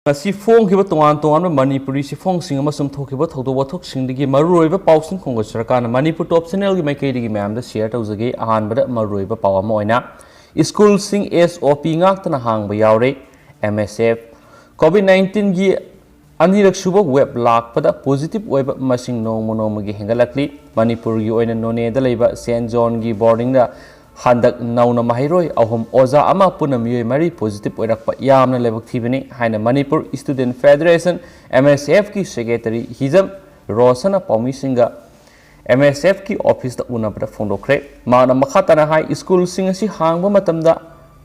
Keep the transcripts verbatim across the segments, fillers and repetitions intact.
ꯉꯁꯤ ꯐꯣꯡꯈꯤꯕ ꯇꯣꯉꯥꯟ ꯇꯣꯉꯥꯟꯕ ꯃꯅꯤꯄꯨꯔꯤ ꯆꯦꯐꯣꯡꯁꯤꯡ ꯑꯃꯁꯨꯡ ꯊꯣꯛꯈꯤꯕ ꯊꯧꯗꯣꯛ ꯋꯥꯊꯣꯛꯁꯤꯡꯗꯒꯤ ꯃꯔꯨꯑꯣꯏꯕ ꯄꯥꯎꯁꯤꯡ ꯈꯣꯡꯒꯠꯆꯔꯀꯥꯟꯗ ꯃꯅꯤꯄꯨꯔ ꯇꯣꯞ ꯆꯦꯅꯦꯜꯒꯤ ꯃꯥꯏꯀꯩꯗꯒꯤ ꯃꯌꯥꯝꯗ ꯁꯤꯌꯔ ꯇꯧꯖꯒꯦ꯫ ꯑꯍꯥꯟꯕꯗ ꯃꯔꯨꯑꯣꯏꯕ ꯄꯥꯎ ꯑꯃ ꯑꯣꯏꯅ ꯁ꯭ꯀꯨꯜꯁꯤꯡ ꯑꯦꯁ ꯑꯣ ꯄꯤ ꯉꯥꯛꯇꯅ ꯍꯥꯡꯕ ꯌꯥꯎꯔꯦ꯫ ꯑꯦꯝ ꯑꯦꯁ ꯑꯦꯐ꯫ ꯀꯣꯚꯤꯗ ꯅꯥꯏꯟꯇꯤꯟꯒꯤ ꯑꯅꯤꯔꯛ ꯁꯨꯕ ꯋꯦꯕ ꯂꯥꯛꯄꯗ ꯄꯣꯖꯤꯇꯤꯚ ꯑꯣꯏꯕ ꯃꯁꯤꯡ ꯅꯣꯡꯃ ꯅꯣꯡꯃꯒꯤ ꯍꯦꯟꯒꯠꯂꯛꯂꯤ꯫ ꯃꯅꯤꯄꯨꯔꯒꯤ ꯑꯣꯏꯅ ꯅꯣꯅꯦꯗ ꯂꯩꯕ ꯁꯦꯟ ꯖꯣꯟꯒꯤ ꯕꯣꯔꯗꯤꯡꯗ ꯍꯟꯗꯛ ꯅꯧꯅ ꯃꯍꯩꯔꯣꯏ ꯑꯍꯨꯝ, ꯑꯣꯖꯥ ꯑꯃ, ꯄꯨꯟꯅ ꯃꯤꯑꯣꯏ ꯃꯔꯤ ꯄꯣꯖꯤꯇꯤꯚ ꯑꯣꯏꯔꯛꯄ ꯌꯥꯝꯅ ꯂꯥꯏꯕꯛ ꯊꯤꯕꯅꯤ ꯍꯥꯏꯅ ꯃꯅꯤꯄꯨꯔ ꯁ꯭ꯇꯨꯗꯦꯟꯠ ꯐꯦꯗꯔꯦꯁꯟ, ꯑꯦꯝ ꯑꯦꯁ ꯑꯦꯐꯀꯤ ꯁꯦꯀ꯭ꯔꯦꯇꯔꯤ ꯍꯤꯖꯝ ꯔꯣꯁꯟꯅ ꯄꯥꯎꯃꯤꯁꯤꯡꯒ ꯑꯦꯝ ꯑꯦꯁ ꯑꯦꯐꯀꯤ ꯑꯣꯐꯤꯁꯇ ꯎꯅꯕꯗ ꯐꯣꯡꯗꯣꯛꯈ꯭ꯔꯦ꯫ ꯃꯍꯥꯛꯅ ꯃꯈꯥ ꯇꯥꯅ ꯍꯥꯏ, ꯁ꯭ꯀꯨꯜꯁꯤꯡ ꯑꯁꯤ ꯍꯥꯡꯕ ꯃꯇꯝꯗ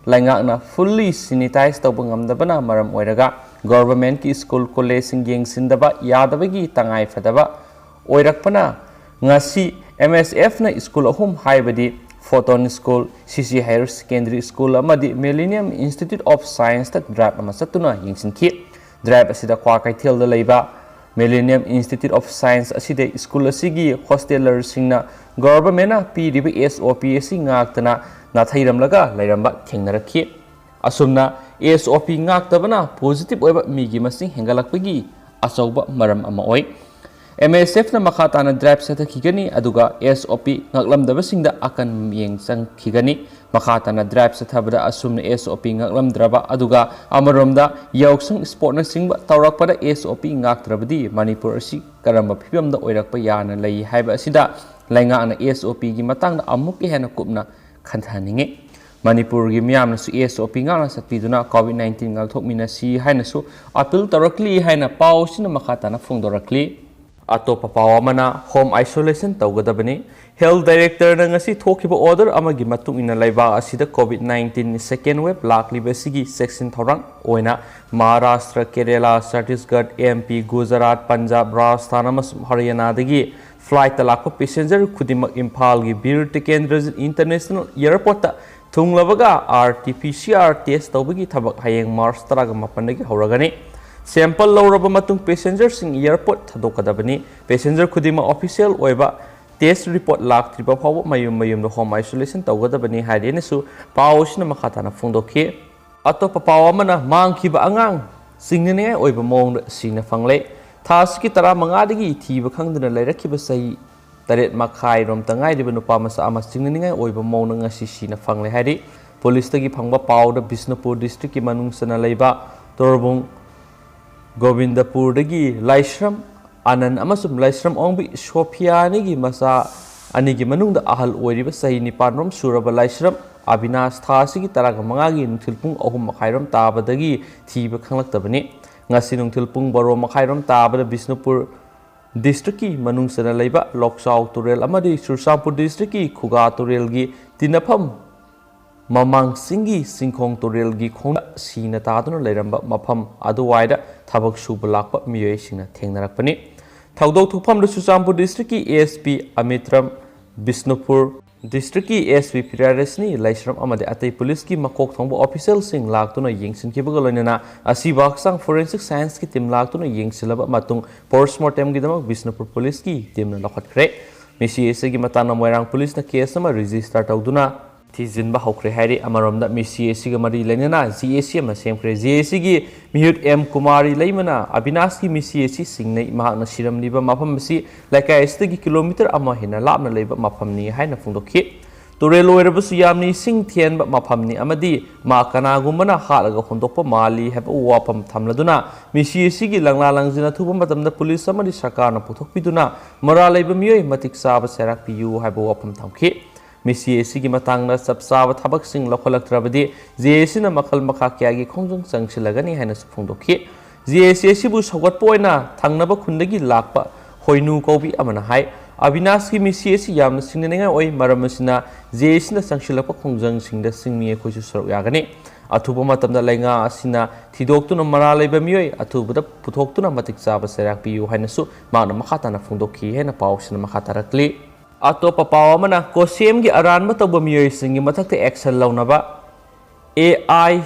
ꯂꯩꯉꯥꯛꯅ ꯐꯨꯜꯂꯤ ꯁꯦꯅꯤꯇꯥꯏꯖ ꯇꯧꯕ ꯉꯝꯗꯕꯅ ꯃꯔꯝ ꯑꯣꯏꯔꯒ ꯒꯣꯚꯔꯟꯃꯦꯟꯠꯀꯤ ꯁ꯭ꯀꯨꯜ ꯀꯣꯂꯦꯖꯁꯤꯡ ꯌꯦꯡꯁꯤꯟꯗꯕ ꯌꯥꯗꯕꯒꯤ ꯇꯉꯥꯏ ꯐꯗꯕ ꯑꯣꯏꯔꯛꯄꯅ ꯉꯁꯤ ꯑꯦꯝ ꯑꯦꯁ ꯑꯦꯐꯅ ꯁ꯭ꯀꯨꯜ ꯑꯍꯨꯝ ꯍꯥꯏꯕꯗꯤ ꯐꯣꯇꯣꯟ ꯁ꯭ꯀꯨꯜ, ꯁꯤ ꯁꯤ ꯍꯥꯌꯔ ꯁꯦꯀꯦꯟꯗꯔꯤ ꯁ꯭ꯀꯨꯜ ꯑꯃꯗꯤ ꯃꯤꯂꯦꯅꯤꯌꯝ ꯏꯟꯁꯇꯤꯇ꯭ꯌꯨꯠ ꯑꯣꯐ ꯁꯥꯏꯟꯁꯇ ꯗ꯭ꯔꯥꯏꯚ ꯑꯃ ꯆꯠꯇꯨꯅ ꯌꯦꯡꯁꯤꯟꯈꯤ꯫ ꯗ꯭ꯔꯥꯏꯚ ꯑꯁꯤꯗ ꯀ꯭ꯋꯥꯀꯩꯊꯦꯜꯗ ꯂꯩꯕ ꯃꯤꯂꯦꯅꯤꯌꯝ ꯏꯟꯁꯇꯤꯇ꯭ꯌꯨꯠ ꯑꯣꯐ ꯁꯥꯏꯟꯁ ꯑꯁꯤꯗ ꯁ꯭ꯀꯨꯜ ꯑꯁꯤꯒꯤ ꯍꯣꯁꯇꯦꯂꯔꯁꯤꯡꯅ ꯒꯣꯚꯔꯟꯃꯦꯟꯠꯅ ꯄꯤꯔꯤꯕ ꯑꯦꯁ ꯑꯣ ꯄꯤ ꯑꯁꯤ ꯉꯥꯛꯇꯅ ꯅꯥꯊꯩꯔꯝꯂꯒ ꯂꯩꯔꯝꯕ ꯊꯦꯡꯅꯔꯛꯈꯤ꯫ ꯑꯁꯨꯝꯅ ꯑꯦꯁ ꯑꯣ ꯄꯤ ꯉꯥꯛꯇꯕꯅ ꯄꯣꯖꯤꯇꯤꯚ ꯑꯣꯏꯕ ꯃꯤꯒꯤ ꯃꯁꯤꯡ ꯍꯦꯟꯒꯠꯂꯛꯄꯒꯤ ꯑꯆꯧꯕ ꯃꯔꯝ ꯑꯃ ꯑꯣꯏ꯫ ꯑꯦꯝ ꯑꯦꯁ ꯑꯦꯐꯅ ꯃꯈꯥ ꯇꯥꯅ ꯗ꯭ꯔꯥꯏꯚ ꯆꯠꯊꯈꯤꯒꯅꯤ, ꯑꯗꯨꯒ ꯑꯦꯁ ꯑꯣ ꯄꯤ ꯉꯥꯛꯂꯝꯗꯕꯁꯤꯡꯗ ꯑꯀꯟꯕ ꯃꯤꯠꯌꯦꯡ ꯆꯪꯈꯤꯒꯅꯤ꯫ ꯃꯈꯥ ꯇꯥꯅ ꯗ꯭ꯔꯥꯏꯚ ꯆꯠꯊꯕꯗ ꯑꯁꯨꯝꯅ ꯑꯦꯁ ꯑꯣ ꯄꯤ ꯉꯥꯛꯂꯝꯗ꯭ꯔꯕ, ꯑꯗꯨꯒ ꯑꯃꯔꯣꯝꯗ ꯌꯥꯎꯁꯪ ꯁ꯭ꯄꯣꯔꯠꯅꯆꯤꯡꯕ ꯇꯧꯔꯛꯄꯗ ꯑꯦꯁ ꯑꯣ ꯄꯤ ꯉꯥꯛꯇ꯭ꯔꯕꯗꯤ ꯃꯅꯤꯄꯨꯔ ꯑꯁꯤ ꯀꯔꯝꯕ ꯐꯤꯕꯝꯗ ꯑꯣꯏꯔꯛꯄ ꯌꯥꯅ ꯂꯩ ꯍꯥꯏꯕ ꯑꯁꯤꯗ ꯂꯩꯉꯥꯛꯅ ꯑꯦꯁ ꯑꯣ ꯄꯤꯒꯤ ꯃꯇꯥꯡꯗ ꯑꯃꯨꯛꯀ ꯍꯦꯟꯅ ꯀꯨꯞꯅ ꯈꯟꯊꯍꯟꯅꯤꯡꯉꯤ꯫ ꯃꯅꯤꯄꯨꯔꯒꯤ ꯃꯤꯌꯥꯝꯅꯁꯨ ꯑꯦꯁ ꯑꯣ ꯄꯤ ꯉꯥꯛꯅ ꯆꯠꯄꯤꯗꯨꯅ ꯀꯣꯚꯤꯗ ꯅꯥꯏꯟꯇꯤꯟ ꯉꯥꯛꯊꯣꯛꯃꯤꯟꯅꯁꯤ ꯍꯥꯏꯅꯁꯨ ꯑꯄꯤꯜ ꯇꯧꯔꯛꯂꯤ ꯍꯥꯏꯅ ꯄꯥꯎ ꯑꯁꯤꯅ ꯃꯈꯥ ꯇꯥꯅ ꯐꯣꯡꯗꯣꯔꯛꯂꯤ꯫ ꯑꯇꯣꯞꯄ ꯄꯥꯎ ꯑꯃꯅ ꯍꯣꯝ ꯑꯥꯏꯁꯣꯂꯦꯁꯟ ꯇꯧꯒꯗꯕꯅꯤ꯫ ꯍꯦꯜꯊ ꯗꯥꯏꯔꯦꯛꯇꯔꯅ ꯉꯁꯤ ꯊꯣꯛꯈꯤꯕ ꯑꯣꯔꯗꯔ ꯑꯃꯒꯤ ꯃꯇꯨꯡ ꯏꯟꯅ ꯂꯩꯕꯥꯛ ꯑꯁꯤꯗ ꯀꯣꯚꯤꯗ ꯅꯥꯏꯟꯇꯤꯟ ꯁꯦꯀꯦꯟ ꯋꯦꯕ ꯂꯥꯛꯂꯤꯕ ꯑꯁꯤꯒꯤ ꯆꯦꯛꯁꯤꯟ ꯊꯧꯔꯥꯡ ꯑꯣꯏꯅ ꯃꯍꯥꯔꯥꯁꯇ꯭ꯔ, ꯀꯦꯔꯦꯂꯥ, ꯆꯇꯤꯁꯒꯔ, ꯑꯦꯝ ꯄꯤ, ꯒꯨꯖꯔꯥꯠ, ꯄꯟꯖꯥꯕ, ꯔꯥꯖꯁꯊꯥꯟ ꯑꯃꯁꯨꯡ ꯍꯔꯤꯌꯥꯅꯥꯗꯒꯤ ꯐ꯭ꯂꯥꯏꯠꯇ ꯂꯥꯛꯄ ꯄꯦꯁꯦꯟꯖꯔ ꯈꯨꯗꯤꯡꯃꯛ ꯏꯝꯐꯥꯜꯒꯤ ꯕꯤꯔ ꯇꯤꯀꯦꯟꯗ꯭ꯔꯖꯤꯠ ꯏꯟꯇꯔꯅꯦꯁꯅꯦꯜ ꯑꯦꯌꯔꯄꯣꯔꯠꯇ ꯊꯨꯡꯂꯕꯒ R T P C R test ꯇꯧꯕꯒꯤ ꯊꯕꯛ ꯍꯌꯦꯡ ꯃꯥꯔꯆ ꯇꯔꯥꯃꯥꯄꯟꯗꯒꯤ ꯍꯧꯔꯒꯅꯤ꯫ ꯁꯦꯝꯄꯜ ꯂꯧꯔꯕ ꯃꯇꯨꯡ ꯄꯦꯁꯦꯟꯖꯔꯁꯤꯡ ꯑꯦꯌꯔꯄꯣꯔꯠ ꯊꯥꯗꯣꯛꯀꯗꯕꯅꯤ꯫ ꯄꯦꯁꯦꯟꯖꯔ ꯈꯨꯗꯤꯡꯃꯛ ꯑꯣꯐꯤꯁꯤꯌꯦꯜ ꯑꯣꯏꯕ ꯇꯦꯁ ꯔꯤꯄꯣꯔꯠ ꯂꯥꯛꯇ꯭ꯔꯤꯕ ꯐꯥꯎꯕ ꯃꯌꯨꯝ ꯃꯌꯨꯝꯗ ꯍꯣꯝ ꯑꯥꯏꯁꯣꯂꯦꯁꯟ ꯇꯧꯒꯗꯕꯅꯤ ꯍꯥꯏꯔꯦꯅꯁꯨ ꯄꯥꯎ ꯑꯁꯤꯅ ꯃꯈꯥ ꯇꯥꯅ ꯐꯣꯡꯗꯣꯛꯈꯤ꯫ ꯑꯇꯣꯞꯄ ꯄꯥꯎ ꯑꯃꯅ ꯃꯥꯡꯈꯤꯕ ꯑꯉꯥꯡ ꯆꯤꯡꯅꯅꯤꯡꯉꯥꯏ ꯑꯣꯏꯕ ꯃꯑꯣꯡꯗ ꯁꯤꯅ ꯐꯪꯂꯦ꯫ ꯊꯥ ꯑꯁꯤꯒꯤ ꯇꯔꯥꯃꯉꯥꯗꯒꯤ ꯊꯤꯕ ꯈꯪꯗꯅ ꯂꯩꯔꯛꯈꯤꯕ ꯆꯍꯤ ꯇꯔꯦꯠ ꯃꯈꯥꯏꯔꯣꯝꯇ ꯉꯥꯏꯔꯤꯕ ꯅꯨꯄꯥ ꯃꯆꯥ ꯑꯃ ꯆꯤꯡꯅꯅꯤꯡꯉꯥꯏ ꯑꯣꯏꯕ ꯃꯑꯣꯡꯗ ꯉꯁꯤ ꯁꯤꯅ ꯐꯪꯂꯦ ꯍꯥꯏꯔꯤ꯫ ꯄꯨꯂꯤꯁꯇꯒꯤ ꯐꯪꯕ ꯄꯥꯎꯗ ꯕꯤꯁꯅꯨꯄꯨꯔ ꯗꯤꯁꯇ꯭ꯔꯤꯛꯀꯤ ꯃꯅꯨꯡ ꯆꯟꯅ ꯂꯩꯕ ꯇꯣꯔꯕꯨꯡ ꯒꯣꯕꯤꯟꯗꯄꯨꯔꯗꯒꯤ ꯂꯥꯏꯁ꯭ꯔꯝ ꯑꯅꯟ ꯑꯃꯁꯨꯡ ꯂꯥꯏꯁ꯭ꯔꯝ ꯑꯣꯡꯕꯤ ꯁꯣꯐꯤꯌꯥ ꯑꯅꯤꯒꯤ ꯃꯆꯥ ꯑꯅꯤꯒꯤ ꯃꯅꯨꯡꯗ ꯑꯍꯜ ꯑꯣꯏꯔꯤꯕ ꯆꯍꯤ ꯅꯤꯄꯥꯟ ꯔꯣꯝ ꯁꯨꯔꯕ ꯂꯥꯏꯁ꯭ꯔꯝ ꯑꯕꯤꯅꯥꯁ ꯊꯥ ꯑꯁꯤꯒꯤ ꯇꯔꯥꯒ ꯃꯉꯥꯒꯤ ꯅꯨꯡꯊꯤꯜ ꯄꯨꯡ ꯑꯍꯨꯝ ꯃꯈꯥꯏꯔꯣꯝ ꯇꯥꯕꯗꯒꯤ ꯊꯤꯕ ꯈꯪꯂꯛꯇꯕꯅꯤ꯫ ꯉꯁꯤ ꯅꯨꯡꯊꯤꯜ ꯄꯨꯡ ꯕꯥꯔꯣ ꯃꯈꯥꯏꯔꯣꯝ ꯇꯥꯕꯗ ꯕꯤꯁꯅꯨꯄꯨꯔ ꯗꯤꯁꯇ꯭ꯔꯤꯛꯀꯤ ꯃꯅꯨꯡ ꯆꯟꯅ ꯂꯩꯕ ꯂꯣꯛꯆꯥꯎ ꯇꯨꯔꯦꯜ ꯑꯃꯗꯤ ꯆꯨꯔꯆꯥꯟꯄꯨꯔ ꯗꯤꯁꯇ꯭ꯔꯤꯛꯀꯤ ꯈꯨꯒꯥ ꯇꯨꯔꯦꯜꯒꯤ ꯇꯤꯟꯅꯐꯝ ꯃꯃꯥꯡ ꯆꯤꯡꯒꯤ ꯆꯤꯡꯈꯣꯡ ꯇꯨꯔꯦꯜꯒꯤ ꯈꯣꯡꯗ ꯁꯤꯅ ꯇꯥꯗꯨꯅ ꯂꯩꯔꯝꯕ ꯃꯐꯝ ꯑꯗꯨꯋꯥꯏꯗ ꯊꯕꯛ ꯁꯨꯕ ꯂꯥꯛꯄ ꯃꯤꯑꯣꯏꯁꯤꯡꯅ ꯊꯦꯡꯅꯔꯛꯄꯅꯤ꯫ ꯊꯧꯗꯣꯛ ꯊꯣꯛꯐꯝꯗ ꯆꯨꯔꯆꯥꯟꯄꯨꯔ ꯗꯤꯁꯇ꯭ꯔꯤꯛꯀꯤ ꯑꯦ ꯑꯦꯁ ꯄꯤ ꯑꯃꯤꯠꯔꯝ, ꯕꯤꯁꯅꯨꯄꯨꯔ ꯗꯤꯁꯇ꯭ꯔꯤꯛꯀꯤ ꯑꯦꯁ ꯄꯤ ꯄ꯭ꯔꯤꯌꯥꯔꯦꯁꯅꯤ ꯂꯥꯏꯁ꯭ꯔꯝ ꯑꯃꯗꯤ ꯑꯇꯩ ꯄꯨꯂꯤꯁꯀꯤ ꯃꯀꯣꯛ ꯊꯣꯡꯕ ꯑꯣꯐꯤꯁꯤꯌꯦꯜꯁꯤꯡ ꯂꯥꯛꯇꯨꯅ ꯌꯦꯡꯁꯤꯟꯈꯤꯕꯒ ꯂꯣꯏꯅꯅ ꯑꯁꯤꯕ ꯍꯛꯆꯥꯡ ꯐꯣꯔꯦꯟꯁꯤꯛ ꯁꯥꯏꯟꯁꯀꯤ ꯇꯤꯝ ꯂꯥꯛꯇꯨꯅ ꯌꯦꯡꯁꯤꯜꯂꯕ ꯃꯇꯨꯡ ꯄꯣꯁꯃꯣꯔꯇꯦꯝꯒꯤꯗꯃꯛ ꯕꯤꯁꯅꯨꯄꯨꯔ ꯄꯨꯂꯤꯁꯀꯤ ꯇꯤꯝꯅ ꯂꯧꯈꯠꯈ꯭ꯔꯦ꯫ ꯃꯤꯁꯤ ꯑꯁꯤꯒꯤ ꯃꯇꯥꯡꯗ ꯃꯣꯏꯔꯥꯡ ꯄꯨꯂꯤꯁꯅ ꯀꯦꯁ ꯑꯃ ꯔꯦꯖꯤꯁꯇꯔ ꯇꯧꯗꯨꯅ ꯊꯤꯖꯤꯟꯕ ꯍꯧꯈ꯭ꯔꯦ ꯍꯥꯏꯔꯤ꯫ ꯑꯃꯔꯣꯝꯗ ꯃꯤꯁꯤ ꯑꯁꯤꯒ ꯃꯔꯤ ꯂꯩꯅꯅ ꯖꯤ ꯑꯦ ꯁꯤ ꯑꯃ ꯁꯦꯝꯈ꯭ꯔꯦ꯫ ꯖꯤ ꯑꯦ ꯁꯤꯒꯤ ꯃꯤꯍꯨꯠ ꯑꯦꯝ ꯀꯨꯃꯥꯔꯤ ꯂꯩꯃꯅ ꯑꯕꯤꯅꯥꯁꯀꯤ ꯃꯤꯁꯤ ꯑꯁꯤ ꯁꯤꯡꯅꯩ꯫ ꯃꯍꯥꯛꯅ ꯁꯤꯔꯝꯂꯤꯕ ꯃꯐꯝ ꯑꯁꯤ ꯂꯩꯀꯥꯏ ꯑꯁꯤꯗꯒꯤ ꯀꯤꯂꯣꯃꯤꯇꯔ ꯑꯃ ꯍꯦꯟꯅ ꯂꯥꯞꯅ ꯂꯩꯕ ꯃꯐꯝꯅꯤ ꯍꯥꯏꯅ ꯐꯣꯡꯗꯣꯛꯈꯤ꯫ ꯇꯨꯔꯦꯜ ꯑꯣꯏꯔꯕꯁꯨ ꯌꯥꯝꯅ ꯏꯁꯤꯡ ꯊꯦꯟꯕ ꯃꯐꯝꯅꯤ ꯑꯃꯗꯤ ꯃꯥ ꯀꯅꯥꯒꯨꯝꯕꯅ ꯍꯥꯠꯂꯒ ꯍꯨꯟꯗꯣꯛꯄ ꯃꯥꯜꯂꯤ ꯍꯥꯏꯕ ꯋꯥꯐꯝ ꯊꯝꯂꯗꯨꯅ ꯃꯤꯁꯤ ꯑꯁꯤꯒꯤ ꯂꯪꯂꯥ ꯂꯪꯖꯤꯟ ꯑꯊꯨꯕ ꯃꯇꯝꯗ ꯄꯨꯂꯤꯁ ꯑꯃꯗꯤ ꯁꯔꯀꯥꯔꯅ ꯄꯨꯊꯣꯛꯄꯤꯗꯨꯅ ꯃꯔꯥꯜ ꯂꯩꯕ ꯃꯤꯑꯣꯏ ꯃꯇꯤꯛ ꯆꯥꯕ ꯆꯩꯔꯥꯛ ꯄꯤꯌꯨ ꯍꯥꯏꯕ ꯋꯥꯐꯝ ꯊꯝꯈꯤ꯫ ꯃꯤꯁꯤ ꯑꯁꯤꯒꯤ ꯃꯇꯥꯡꯗ ꯆꯞ ꯆꯥꯕ ꯊꯕꯛꯁꯤꯡ ꯂꯧꯈꯠꯂꯛꯇ꯭ꯔꯕꯗꯤ ꯖꯦ ꯑꯦ ꯁꯤꯅ ꯃꯈꯜ ꯃꯈꯥ ꯀꯌꯥꯒꯤ ꯈꯣꯡꯖꯪ ꯆꯪꯁꯤꯜꯂꯒꯅꯤ ꯍꯥꯏꯅꯁꯨ ꯐꯣꯡꯗꯣꯛꯈꯤ꯫ ꯖꯦ ꯑꯦ ꯁꯤ ꯑꯁꯤꯕꯨ ꯁꯧꯒꯠꯄ ꯑꯣꯏꯅ ꯊꯪꯅꯕ ꯈꯨꯟꯗꯒꯤ ꯂꯥꯛꯄ ꯍꯣꯏꯅꯨ ꯀꯧꯕꯤ ꯑꯃꯅ ꯍꯥꯏ, "ꯑꯕꯤꯅꯥꯁꯀꯤ ꯃꯤꯁꯤ ꯑꯁꯤ ꯌꯥꯝꯅ ꯁꯤꯡꯅꯅꯤꯡꯉꯥꯏ ꯑꯣꯏ꯫ ꯃꯔꯝ ꯑꯁꯤꯅ ꯖꯦ ꯑꯦ ꯁꯤꯅ ꯆꯪꯁꯤꯜꯂꯛꯄ ꯈꯣꯡꯖꯪꯁꯤꯡꯗ ꯆꯤꯡꯃꯤ ꯑꯩꯈꯣꯏꯁꯨ ꯁꯔꯨꯛ ꯌꯥꯒꯅꯤ꯫ ꯑꯊꯨꯕ ꯃꯇꯝꯗ ꯂꯩꯉꯥꯛ ꯑꯁꯤꯅ ꯊꯤꯗꯣꯛꯇꯨꯅ ꯃꯔꯥꯜ ꯂꯩꯕ ꯃꯤꯑꯣꯏ ꯑꯊꯨꯕꯗ ꯄꯨꯊꯣꯛꯇꯨꯅ ꯃꯇꯤꯛ ꯆꯥꯕ ꯆꯩꯔꯥꯛ ꯄꯤꯌꯨ" ꯍꯥꯏꯅꯁꯨ ꯃꯍꯥꯛꯅ ꯃꯈꯥ ꯇꯥꯅ ꯐꯣꯡꯗꯣꯛꯈꯤ ꯍꯥꯏꯅ ꯄꯥꯎꯁꯤꯅ ꯃꯈꯥ ꯇꯥꯔꯛꯂꯤ꯫ ꯑꯇꯣꯞꯄ ꯄꯥꯎ ꯑꯃꯅ, ꯀꯣꯁꯦꯝꯒꯤ ꯑꯔꯥꯟꯕ ꯇꯧꯕ ꯃꯤꯑꯣꯏꯁꯤꯡꯒꯤ ꯃꯊꯛꯇ ꯑꯦꯛꯁꯟ ꯂꯧꯅꯕ ꯑꯦ ꯑꯥꯏ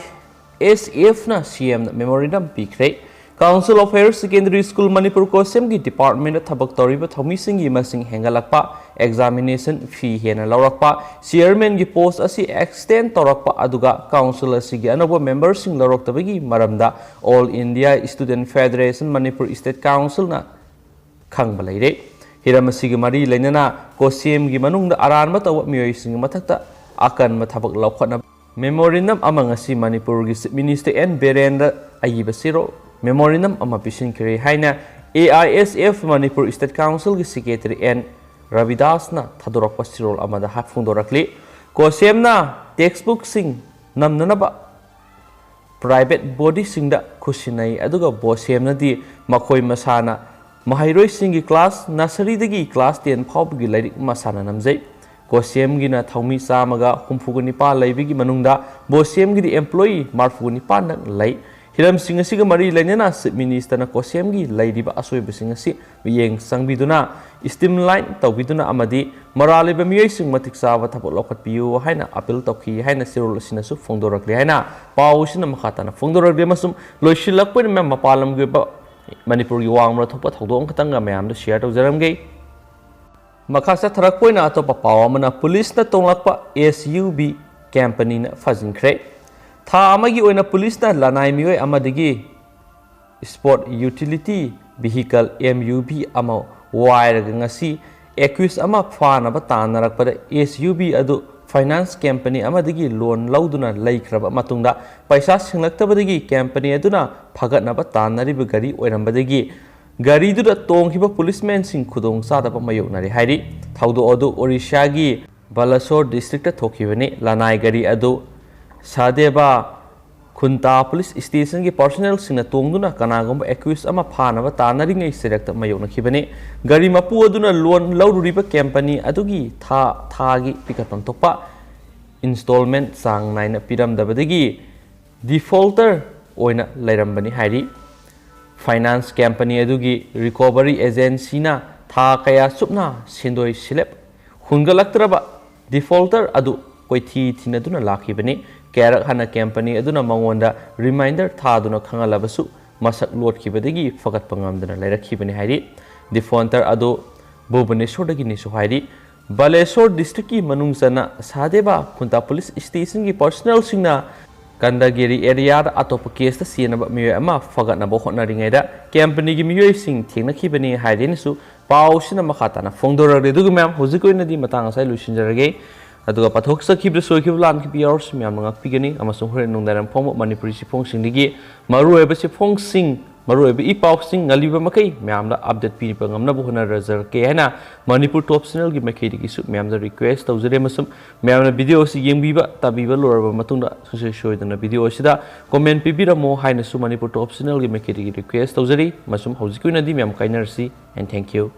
ꯑꯦꯁ ꯑꯦꯐꯅ ꯁꯤ ꯑꯦꯝꯗ ꯃꯦꯃꯣꯔꯦꯟꯗꯝ ꯄꯤꯈ꯭ꯔꯦ꯫ Council of Higher Secondary School Manipur, COHSEM ꯒꯤ department ꯊꯕꯛ ꯇꯧꯔꯤꯕ ꯊꯧꯃꯤꯁꯤꯡꯒꯤ ꯃꯁꯤꯡ ꯍꯦꯟꯒꯠꯂꯛꯄ, examination fee ꯍꯦꯟꯅ ꯂꯧꯔꯛꯄ, chairman ꯒꯤ post ꯑꯁꯤ extend ꯇꯧꯔꯛꯄ, ꯑꯗꯨꯒ council ꯑꯁꯤꯒꯤ ꯑꯅꯧꯕ member ꯁꯤꯡ ꯂꯧꯔꯛꯇꯕꯒꯤ ꯃꯔꯝꯗ All India Student Federation Manipur State Council ꯅ ꯈꯪꯕ ꯂꯩꯔꯦ꯫ ꯍꯤꯔꯝ ꯑꯁꯤꯒ ꯃꯔꯤ ꯂꯩꯅꯅ COHSEM ꯒꯤ ꯃꯅꯨꯡꯗ ꯑꯔꯥꯟꯕ ꯇꯧꯕ ꯃꯤꯑꯣꯏꯁꯤꯡꯒꯤ ꯃꯊꯛꯇ ꯑꯀꯟꯕ ꯊꯕꯛ ꯂꯧꯈꯠꯅꯕ memorandum ꯑꯃ ꯉꯁꯤ ꯃꯅꯤꯄꯨꯔꯒꯤ Chief Minister ꯑꯦꯟ ꯕꯤꯔꯦꯟꯗ꯭ꯔ ꯑꯏꯕ ꯁꯤꯔꯣ memorandum ꯑꯃ ꯄꯤꯁꯤꯟꯈ꯭ꯔꯦ ꯍꯥꯏꯅ A I S F Manipur State Council ꯒꯤ secretary ꯑꯦꯟ ꯔꯕꯤꯗꯥꯁꯅ ꯊꯥꯗꯣꯔꯛꯄ ꯁꯤꯔꯣꯜ ꯑꯃꯗ ꯍꯥ-, ꯐꯣꯡꯗꯣꯔꯛꯂꯤ꯫ COHSEM ꯅ textbook ꯁꯤꯡ ꯅꯝꯅꯅꯕ private body ꯁꯤꯡꯗ ꯈꯨꯠꯁꯤꯟꯅꯩ, ꯑꯗꯨꯒ COHSEM ꯅꯗꯤ ꯃꯈꯣꯏ ꯃꯁꯥꯅ ꯃꯍꯩꯔꯣꯏꯁꯤꯡꯒꯤ class nursery ꯗꯒꯤ class ten ꯐꯥꯎꯕꯒꯤ ꯂꯥꯏꯔꯤꯛ ꯃꯁꯥꯅ ꯅꯝꯖꯩ꯫ COHSEM ꯒꯤꯅ ꯊꯧꯃꯤ ꯆꯥꯝꯃꯒ ꯍꯨꯝꯐꯨꯒ ꯅꯤꯄꯥꯟ ꯂꯩꯕꯒꯤ ꯃꯅꯨꯡꯗ COHSEM ꯒꯤꯗꯤ employee ꯃꯔꯐꯨ ꯅꯤꯄꯥꯟ ꯅꯪ ꯂꯩ꯫ ꯍꯤꯔꯝꯁꯤꯡ ꯑꯁꯤꯒ ꯃꯔꯤ ꯂꯩꯅꯅ Chief Minister ꯅ COHSEM ꯒꯤ ꯂꯩꯔꯤꯕ ꯑꯁꯣꯏꯕꯁꯤꯡ ꯑꯁꯤ ꯃꯤꯠꯌꯦꯡ ꯆꯪꯕꯤꯗꯨꯅ streamline ꯇꯧꯕꯤꯗꯨꯅ ꯑꯃꯗꯤ ꯃꯔꯥꯜ ꯂꯩꯕ ꯃꯤꯑꯣꯏꯁꯤꯡ ꯃꯇꯤꯛ ꯆꯥꯕ ꯊꯕꯛ ꯂꯧꯈꯠꯄꯤꯌꯨ ꯍꯥꯏꯅ appeal ꯇꯧꯈꯤ ꯍꯥꯏꯅ ꯁꯤꯔꯣꯜ ꯑꯁꯤꯅꯁꯨ ꯐꯣꯡꯗꯣꯔꯛꯂꯤ ꯍꯥꯏꯅ ꯄꯥꯎ ꯑꯁꯤꯅ ꯃꯈꯥ ꯇꯥꯅ ꯐꯣꯡꯗꯣꯔꯛꯂꯤ꯫ ꯑꯃꯁꯨꯡ ꯂꯣꯏꯁꯤꯜꯂꯛꯄ ꯑꯣꯏꯅ ꯃꯌꯥꯝ ꯃꯄꯥꯟ ꯂꯝꯒꯤ ꯑꯣꯏꯕ ꯃꯅꯤꯄꯨꯔꯒꯤ ꯋꯥꯡꯃꯗ ꯊꯣꯛꯄ ꯊꯧꯗꯣꯛ ꯑꯃꯈꯛꯇꯪꯒ ꯃꯌꯥꯝꯗ share ꯇꯧꯖꯔꯝꯒꯦ꯫ ꯃꯈꯥ ꯆꯠꯊꯔꯛꯄ ꯑꯣꯏꯅ ꯑꯇꯣꯞꯄ ꯄꯥꯎ ꯑꯃꯅ ꯄꯨꯂꯤꯁꯅ ꯇꯣꯡꯂꯛꯄ S U V company ꯅ ꯐꯥꯖꯤꯟꯈ꯭ꯔꯦ꯫ ꯊꯥ ꯑꯃꯒꯤ ꯑꯣꯏꯅ ꯄꯨꯂꯤꯁꯅ ꯂꯅꯥꯏ ꯃꯤꯑꯣꯏ ꯑꯃꯗꯒꯤ sport utility vehicle, M U V, ꯑꯃ ꯋꯥꯏꯔꯒ ꯉꯁꯤ accused ꯑꯃ ꯐꯥꯅꯕ ꯇꯥꯟꯅꯔꯛꯄꯗ S U V ꯑꯗꯨ finance company ꯑꯃꯗꯒꯤ loan ꯂꯧꯗꯨꯅ ꯂꯩꯈ꯭ꯔꯕ ꯃꯇꯨꯡꯗ ꯄꯩꯁꯥ ꯁꯤꯡꯂꯛꯇꯕꯗꯒꯤ company ꯑꯗꯨꯅ ꯐꯒꯠꯅꯕ ꯇꯥꯟꯅꯔꯤꯕ ꯒꯥꯔꯤ ꯑꯣꯏꯔꯝꯕꯗꯒꯤ ꯒꯥꯔꯤꯗꯨꯗ ꯇꯣꯡꯈꯤꯕ policemen ꯁꯤꯡ ꯈꯨꯗꯣꯡꯆꯥꯗꯕ ꯃꯥꯌꯣꯛꯅꯔꯤ ꯍꯥꯏꯔꯤ꯫ ꯊꯧꯗꯣꯛ ꯑꯗꯨ ꯑꯣꯔꯤꯁꯥꯒꯤ ꯕꯥꯂꯥꯁꯣꯔ district ꯇ ꯊꯣꯛꯈꯤꯕꯅꯤ꯫ ꯂꯅꯥꯏ ꯒꯥꯔꯤ ꯑꯗꯨ ꯁꯥꯗꯦꯕꯥ ꯈꯨꯟꯇꯥ police station ꯒꯤ personnel ꯁꯤꯡꯅ ꯇꯣꯡꯗꯨꯅ ꯀꯅꯥꯒꯨꯝꯕ accused ꯑꯃ ꯐꯥꯅꯕ ꯇꯥꯟꯅꯔꯤꯉꯩ ꯆꯩꯔꯛꯇ ꯃꯥꯌꯣꯛꯅꯈꯤꯕꯅꯤ꯫ ꯒꯥꯔꯤ ꯃꯄꯨ ꯑꯗꯨꯅ loan ꯂꯧꯔꯨꯔꯤꯕ company ꯑꯗꯨꯒꯤ ꯊꯥ ꯊꯥꯒꯤ ꯄꯤꯈꯠꯐꯝ ꯊꯣꯛꯄ installment ꯆꯥꯡ ꯅꯥꯏꯅ ꯄꯤꯔꯝꯗꯕꯗꯒꯤ defaulter ꯑꯣꯏꯅ ꯂꯩꯔꯝꯕꯅꯤ ꯍꯥꯏꯔꯤ꯫ Finance company ꯑꯗꯨꯒꯤ recovery agency ꯅ ꯊꯥ ꯀꯌꯥ ꯆꯨꯞꯅ ꯁꯦꯟꯗꯣꯏ ꯁꯤꯂꯦꯞ ꯍꯨꯟꯒꯠꯂꯛꯇ꯭ꯔꯕ defaulter ꯑꯗꯨ ꯀꯣꯏꯊꯤ ꯊꯤꯅꯗꯨꯅ ꯂꯥꯛꯈꯤꯕꯅꯤ꯫ ꯀꯌꯥꯔꯛ ꯍꯟꯅ company ꯑꯗꯨꯅ ꯃꯉꯣꯟꯗ reminder ꯊꯥꯗꯨꯅ ꯈꯪꯍꯜꯂꯕꯁꯨ ꯃꯁꯛ ꯂꯣꯠꯈꯤꯕꯗꯒꯤ ꯐꯒꯠꯄ ꯉꯝꯗꯅ ꯂꯩꯔꯛꯈꯤꯕꯅꯤ ꯍꯥꯏꯔꯤ꯫ ꯗꯤꯐꯣꯟꯇꯔ ꯑꯗꯨ ꯚꯨꯕꯅꯦꯁꯣꯔꯗꯒꯤꯅꯤꯁꯨ ꯍꯥꯏꯔꯤ꯫ ꯕꯥꯂꯦꯁꯣꯔ ꯗꯤꯁꯇ꯭ꯔꯤꯛꯀꯤ ꯃꯅꯨꯡ ꯆꯟꯅ ꯁꯍꯗꯦꯕ, ꯈꯨꯟꯇꯥ ꯄꯨꯂꯤꯁ ꯁ꯭ꯇꯦꯁꯟꯒꯤ ꯄꯔꯁꯣꯅꯦꯜꯁꯤꯡꯅ ꯀꯟꯗꯒꯤꯔꯤ ꯑꯦꯔꯤꯌꯥꯗ ꯑꯇꯣꯞꯄ ꯀꯦꯁꯇ ꯆꯦꯟꯅꯕ ꯃꯤꯑꯣꯏ ꯑꯃ ꯐꯒꯠꯅꯕ ꯍꯣꯠꯅꯔꯤꯉꯩꯗ ꯀꯦꯝꯄꯅꯤꯒꯤ ꯃꯤꯑꯣꯏꯁꯤꯡ ꯊꯦꯡꯅꯈꯤꯕꯅꯤ ꯍꯥꯏꯔꯦꯅꯁꯨ ꯄꯥꯎꯁꯤꯅ ꯃꯈꯥ ꯇꯥꯅ ꯐꯣꯡꯗꯣꯔꯛꯂꯤ꯫ ꯑꯗꯨꯒ ꯃꯌꯥꯝ, ꯍꯧꯖꯤꯛꯀꯤ ꯑꯣꯏꯅꯗꯤ ꯃꯇꯥꯡ ꯑꯁꯥꯏ ꯂꯣꯏꯁꯤꯟꯖꯔꯒꯦ꯫ ꯑꯗꯨꯒ ꯄꯥꯊꯣꯛ ꯆꯠꯈꯤꯕꯗ ꯁꯣꯏꯈꯤꯕ ꯂꯥꯟꯈꯤꯕ ꯌꯥꯎꯔꯁꯨ ꯃꯌꯥꯝꯅ ꯉꯥꯛꯄꯤꯒꯅꯤ, ꯑꯃꯁꯨꯡ ꯍꯣꯔꯦꯟ ꯅꯨꯡꯗꯥꯡꯋꯥꯏꯔꯝ ꯐꯣꯡꯕ ꯃꯅꯤꯄꯨꯔꯤ ꯆꯦꯐꯣꯡꯁꯤꯡꯗꯒꯤ ꯃꯔꯨꯑꯣꯏꯕ ꯆꯦꯐꯣꯡꯁꯤꯡ, ꯃꯔꯨꯑꯣꯏꯕ ꯏ ꯄꯥꯎꯁꯤꯡ ꯉꯜꯂꯤꯕ ꯃꯈꯩ ꯃꯌꯥꯝꯗ ꯑꯞꯗꯦꯠ ꯄꯤꯕ ꯉꯝꯅꯕ ꯍꯣꯠꯅꯖꯔꯛꯀꯦ ꯍꯥꯏꯅ ꯃꯅꯤꯄꯨꯔ ꯇꯣꯞ ꯆꯦꯅꯦꯜꯒꯤ ꯃꯥꯏꯀꯩꯗꯒꯤꯁꯨ ꯃꯌꯥꯝꯗ ꯔꯤꯀ꯭ꯋꯦꯁ ꯇꯧꯖꯔꯤ꯫ ꯑꯃꯁꯨꯡ ꯃꯌꯥꯝꯅ ꯚꯤꯗꯤꯑꯣ ꯑꯁꯤ ꯌꯦꯡꯕꯤꯕ, ꯇꯥꯕꯤꯕ ꯂꯣꯏꯔꯕ ꯃꯇꯨꯡꯗ ꯁꯨꯡꯁꯣꯏ ꯁꯣꯏꯗꯅ ꯚꯤꯗꯤꯑꯣ ꯑꯁꯤꯗ ꯀꯣꯃꯦꯟ ꯄꯤꯕꯤꯔꯝꯃꯣ ꯍꯥꯏꯅꯁꯨ ꯃꯅꯤꯄꯨꯔ ꯇꯣꯞ ꯆꯦꯅꯦꯜꯒꯤ ꯃꯥꯏꯀꯩꯗꯒꯤ ꯔꯤꯀ꯭ꯋꯦꯁ ꯇꯧꯖꯔꯤ꯫ ꯑꯃꯁꯨꯡ ꯍꯧꯖꯤꯛꯀꯤ ꯑꯣꯏꯅꯗꯤ ꯃꯌꯥꯝ ꯀꯥꯏꯅꯔꯁꯤ, and thank you꯫